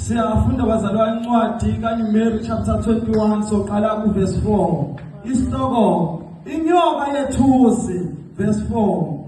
Siyafunda bazalwane incwadi kaNumeri chapter 21, soqala ku-verse 4. Isihloko: inyoka yethusi. Verse 4.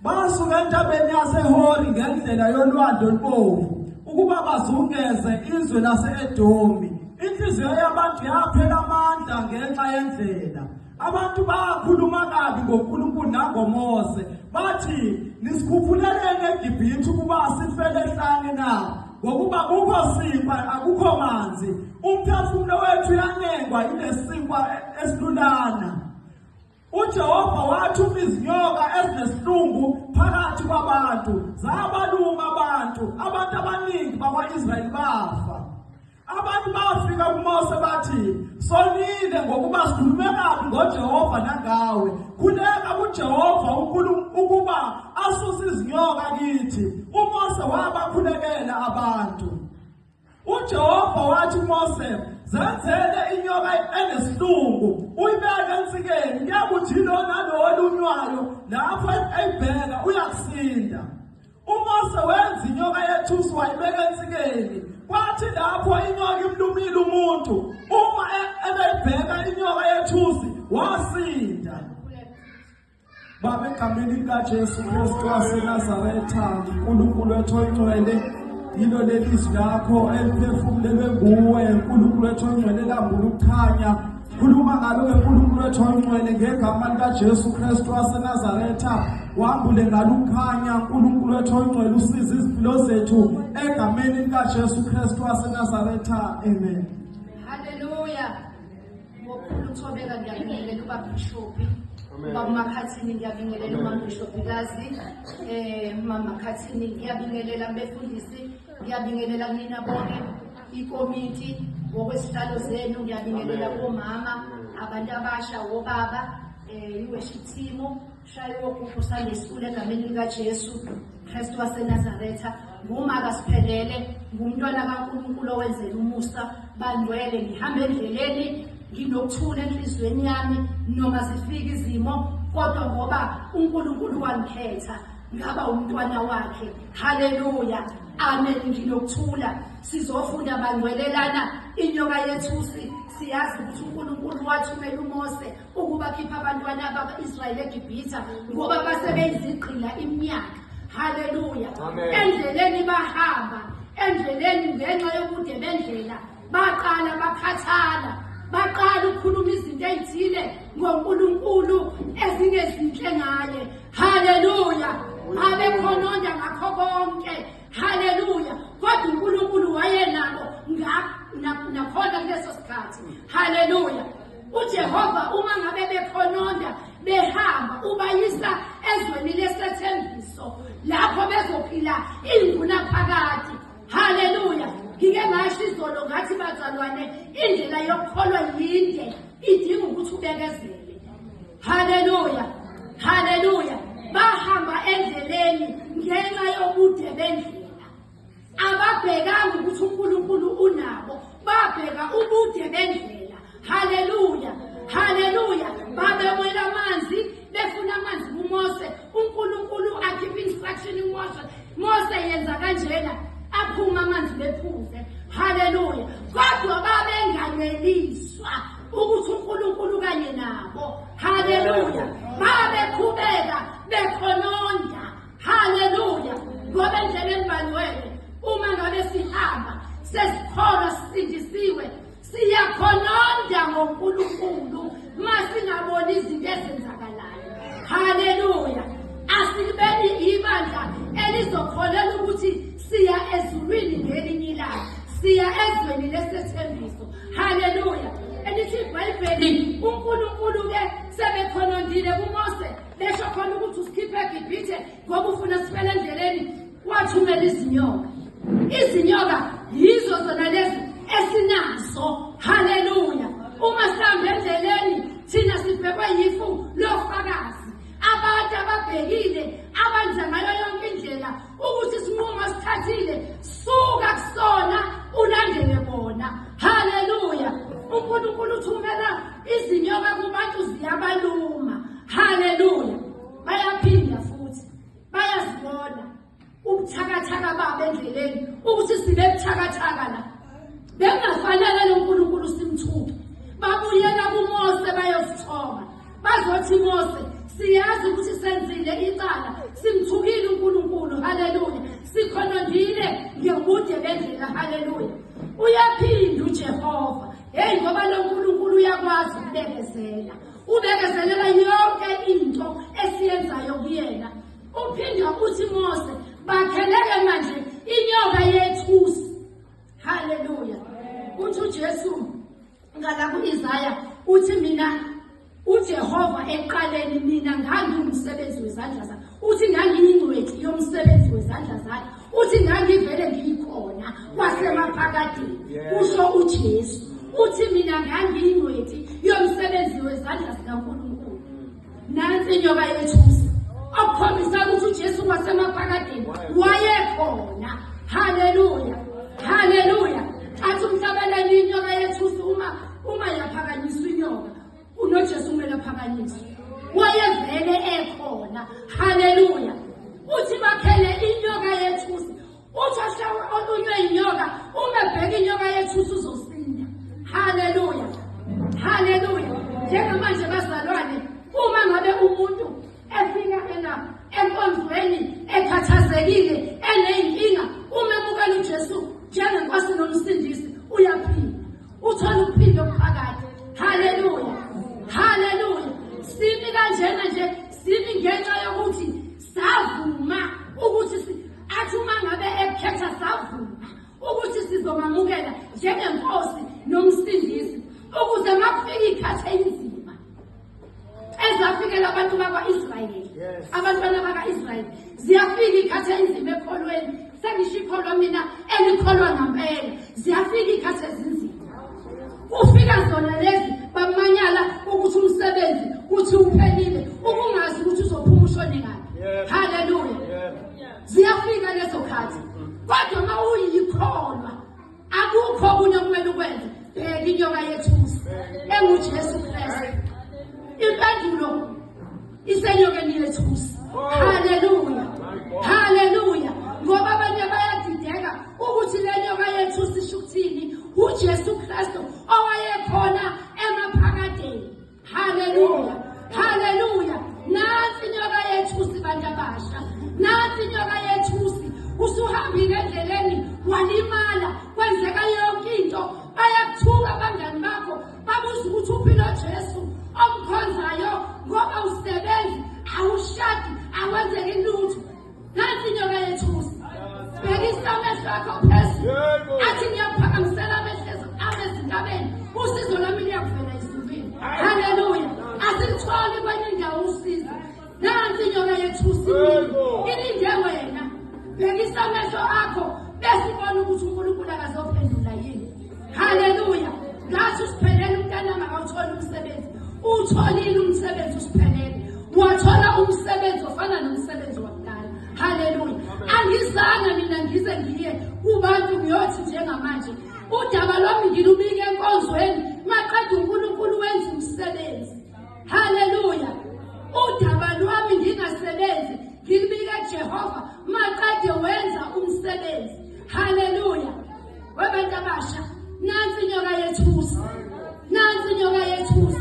Basuka entabeni yaseHori ngendlela yolwandle olubovu ukuba bazungeze izwe lase-Edomi. Inhliziyo yabantu yaphela amandla ngenxa yendlela. Abantu bakhuluma kabi ngoNkulunkulu nangoMose, bathi, "Nisikhuphuleleni eGibhithe ukuba sifele ehlane na? Ngokuba akukho sinkwa, akukho manzi. Umphefumulo wethu uyanengwa yilesinkwa esilulana." UJehova wathuma izinyoka ezinesihlungu phakathi kwabantu, zabaluma abantu, abantu abaningi bakwa-Israyeli bafa. Abantu bafika kuMose bathi, "Sonile ngokuba sikhulume kabi ngoJehova nangawe. Khuleka kuJehova uNkulunkulu ukuba asuse izinyoka kithi." UMose wabakhulekela abantu. UJehova wathi kuMose, "Zenzele inyoka enesihlungu, uyibeke ensikeni, kuyakuthi lo nalo olunywayo lapho eyibheka uyakusinda." UMose wenza inyoka yethusi wayibeka ensikeni. Kwathi lapho inyoka imlumile umuntu, uma ebeyibheka inyoka yethusi, wasinda. Baba, egameni likaJesu Kristu waseNazaretha, uNkulunkulu wethu oyingcwele, yilo leli zwi lakho eliphefumulelwe nguwe, uNkulunkulu wethu oyingcwele, lambula ukukhanya. Khuluma ngalo ke, Nkulunkulu wethu oyingcwele, ngegama likaJesu Kristu waseNazaretha, wambule ngalo ukukhanya, Nkulunkulu wethu oyingcwele, usize izimpilo zethu egameni likaJesu Kristu waseNazaretha. Amen. Haleluya. Ngokukhulu ukuthobeka ngiyabingelela ubabhishobhi, ubaba uMakhathini, ngiyabingelela umambhishobhikazi, mama Makhathini, ngiyabingelela kubefundisi, ngiyabingelela kunina bonke ikomiti ngokwesihlalo zenu, ngiyabingelela komama, abantu abasha, wobaba, i-worship team, shaye wogugu Sunday school egameni likaJesu Kristu waseNazaretha. Ngumaka siphelele, ngumntwana kaNkulunkulu owenzela umusa. Bangcwele, ngihamba endleleni nginokuthula enhliziyweni yami noma zifika izimo, kodwa ngoba uNkulunkulu wangikhetha ngaba umntwana wakhe. Haleluya, amen. Nginokuthula. Sizofunda bangcwelelana inyoka yethusi. Siyazi ukuthi uNkulunkulu wathumela uMose ukuba khipha abantwana bakwa-Israyeli eGibhitha ngoba basebeyizigqila iminyaka. Haleluya. Endleleni bahamba endleleni, ngenxa yobude bendlela baqala bakhathala, baqala ukukhuluma izinto ezithile ngoNkulunkulu ezingezinhle ngaye. Haleluya. Abekhononda ngakho konke. Haleluya. Kodwa uNkulunkulu wayenabo nakhona kuleso sikhathi. Haleluya. UJehova uma ngabe bekhononda behamba, ubayisa ezweni lesethembiso lapho bezophila ingunaphakade. Haleluya. Ngike ngasho izolo ngathi, bazalwane, indlela yokukholwa yinde, idinga ukuthi ubekezele. Haleluya, haleluya. Bahamba endleleni, ngenxa yobude bendlela ababhekanga ukuthi uNkulunkulu unabo, babheka ubude bendlela. Haleluya, haleluya. Babewela amanzi, befuna amanzi kuMose. uNkulunkulu akhipha instruction kuMose, "Mose, yenza kanjena," aphuma amanzi, bephuze. Haleluya. Kodwa babenganeliswa ukuthi uNkulunkulu kanye nabo. Haleluya. Babeqhubeka bekhononda. Haleluya. Ngoba endleleni bangcwele, uma ngabe sihamba, sesikholwa, sisindisiwe, siyakhononda ngoNkulunkulu masingaboni izinto ezenzakalayo. Haleluya. Asikubeni ibandla elizokholelwa ukuthi siya ezulwini ngelinye ilanga, siya ezweni lesethembiso. Haleluya. Elithi iBhayibheli, uNkulunkulu ke sebekhonondile kuMose, besho khona ukuthi usikhiphe eGibhithe ngoba ufuna sifele endleleni, wathumela izinyoka. Izinyoka yizo zona lezi esinazo. Haleluya. Uma sihamba endleleni thina sibhekwe yifu lofakazi, abantu ababhekile, abenza ngayo yonke indlela ukuthi isinqumo sithathile, suka kusona ulandele bona. Haleluya. UNkulunkulu uthumela izinyoka kubantu, ziyabaluma. Haleluya. Bayaphinda futhi bayazibona. ubuthakathaka babo endleleni ukuthi sibe buthakathaka la. Bekungafanele lo Nkulunkulu simthuke. Babuyela kuMose bayosithoba. Bazothi Mose, siyazi ukuthi senzile icala, simthukile uNkulunkulu, haleluya. Sikhonondile ngebude bendlela, haleluya. Uyaphinda uJehova. Hey ngoba lo Nkulunkulu uyakwazi ukubekezela. Ubekezelela yonke into esiyenzayo kuyena. Uphinda uthi Mose, bakheleke manje inyoka yethusi. Haleluya. Uthi uJesu ngala ku-Isaya uthi mina uJehova ekuqaleni mina ngangingumsebenzi wezandla zakhe. Uthi ngangiyingcweti yomsebenzi wezandla zakhe. Uthi ngangivele ngikhona kwasemaphakadeni. Kusho uJesu. Uthi mina ngangiyingcweti yomsebenzi wezandla zikaNkulunkulu. Nansi inyoka yethusi. Okukhombisa ukuthi uJesu wasemaphakadeni wayekhona. Haleluya. Haleluya. Athi umhlabeleli inyoka yethusi uma yaphakanyiswa inyoka unoJesu kumele aphakanyiswe. Wayevele ekhona. Haleluya. Uthi bakhele inyoka yethusi. Uthi olunywe inyoka uma ebheka inyoka yethusi uzosinda. Haleluya. Haleluya. Njengamanje bazalwane uma ngabe umuntu efika ena enkonzweni ekhathazekile eneyinkinga uma emukela uJesu njengenkosi nomsindisi uyaphila. Uthola ukuphila okuphakade. Haleluya. Haleluya. Simi kanjena nje simi ngenxa yokuthi savuma ukuthi athi uma ngabe ekhetha savuma ukuthi sizomamukela njengenkosi nomsindisi ukuze makufika ikhathi enzima ezafikela abantu bakwa-Israyeli. Abantwana baka-Israyeli ziyafika ikhathi enzima ekholweni. Sengisho ikholwa mina elikholwa ngempela. Ziyafika ikhathi ezinzima. Kufika zona lezi bamanyala ukuthi umsebenzi uthi uphelile ukungazi ukuthi uzophuma ushone ngaphi. Haleluya. Ziyafika lezo khathi. Kodwa uma uyikholwa akukho okunye okumele ukwenze. Bheka inyoka yethusi enguJesu Kristu. Impendulo isenyokeni yethusi. Haleluya. Haleluya. Ngoba abanye bayadideka ukuthi le nyoka yethusi isho ukuthini. uJesu Kristu owayekhona emaphakadeni. Haleluya. Haleluya. Nansi inyoka yethusi bantu abasha. Nansi inyoka yethusi. Usuhambile endleleni walimala kwenzeka yonke into. Bayakuthuka abangani bakho babuza ukuthi uphi lo Jesu omkhonzayo ngoba usebenzi awushadi akwenzeki lutho. Nansi inyoka yethusi. Bhekisa amehlo akho phezulu. Athi ngiyaphakamisela amehlo ami ezintabeni. Usizo lwami luyakuvela ezulwini. Haleluya. Asilitholi kwenye indawo usizo. Nansi inyoka yethusi. Ilinde wena. Bhekisa amehlo akho bese ubona ukuthi uNkulunkulu akazophendula yini. Haleluya. Ngathi usiphelele umntanami akawutholi umsebenzi. Utholile umsebenzi usiphelele. Wathola umsebenzi ofana nomsebenzi wakudala. Haleluya. Angizange mina ngize ngiye kubantu ngiyothi njengamanje udaba lwami ngilubike enkonzweni maqeda uNkulunkulu wenza umsebenzi. Haleluya. Udaba lwami ngingasebenzi ngilubike Jehova maqede wenza umsebenzi. Haleluya. Wabantu abasha nansi inyoka yethusi. Nansi inyoka yethusi.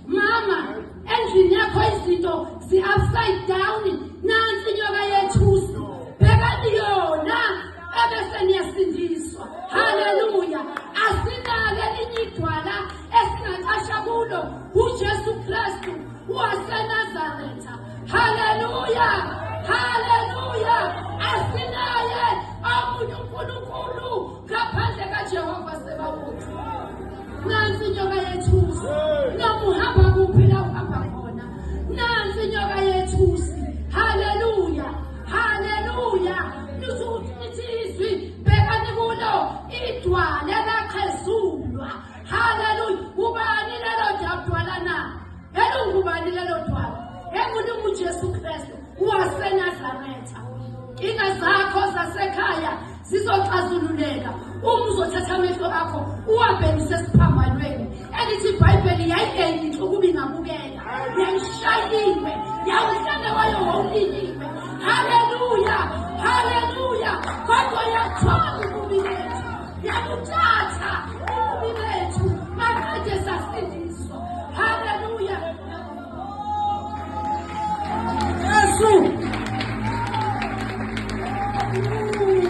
Mama endlini yakho izinto zi upside down. Nansi inyoka yethusi. Bhekani yona ebese niyasindiswa. Haleluya. Asinalo elinye idwala esingaqasha kulo uJesu Kristu waseNazaretha. Haleluya. Haleluya. Asinaye omunye uNkulunkulu ngaphandle kaJehova Sebawoti. Nansi inyoka yethusi. Noma uhamba kuphi la uhamba khona. Nansi inyoka yethusi. Haleluya. Haleluya. Lithi izwi bhekani kulo idwala elaqhezulwa. Haleluya. Ubani lelo dwala na? Elungubani lelo dwala? EnguJesu Kristu waseNazaretha. Inkinga zakho zasekhaya zizoxazululeka uma uzothatha amehlo akho uwabhekise esiphambanweni. Elithi iBhayibheli yayingeyinhle ukuba ingabukeka. Yayishayiwe, yawuhlane wayo wawulinyiwe. Haleluya, haleluya. Kodwa yathola ububi bethu, yabutshala.